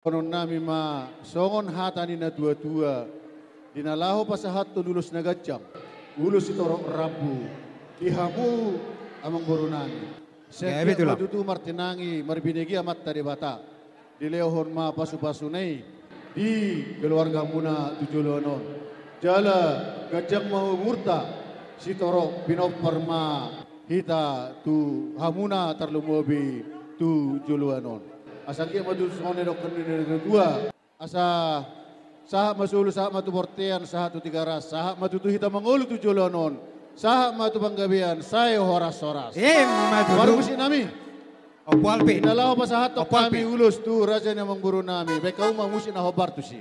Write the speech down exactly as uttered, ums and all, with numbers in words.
Dohonon nami ma songon hata ni na tua-tua, di na laho pasahathon ulos na ganjang, ulos sitorop rambu di hamu amangboru nami. Sai anggiat ma tutu martinangi marbinege Amanta Debata, dilehon ma pasu-pasuna i di keluargamuna tu joloan on. Jala ganjang ma umurta, sitorop pinompar ma hita tu hamuna tarlumobi tu joloan on. Asa anggiat ma tutu songon na nidok ni na tua-tua. Asa sahat ma solu, sahat ma tu bontean, sahat tu Tigaras, sahat ma tutu hita mangolu tu joloan on, sahat ma tu panggabean, sai horas-horas. Ima tutu. Parmusik nami. Ompu Alvin. Di na laho pasahathon hami ulos tu raja ni amangboru nami, baen hamu ma musik na hombar tusi.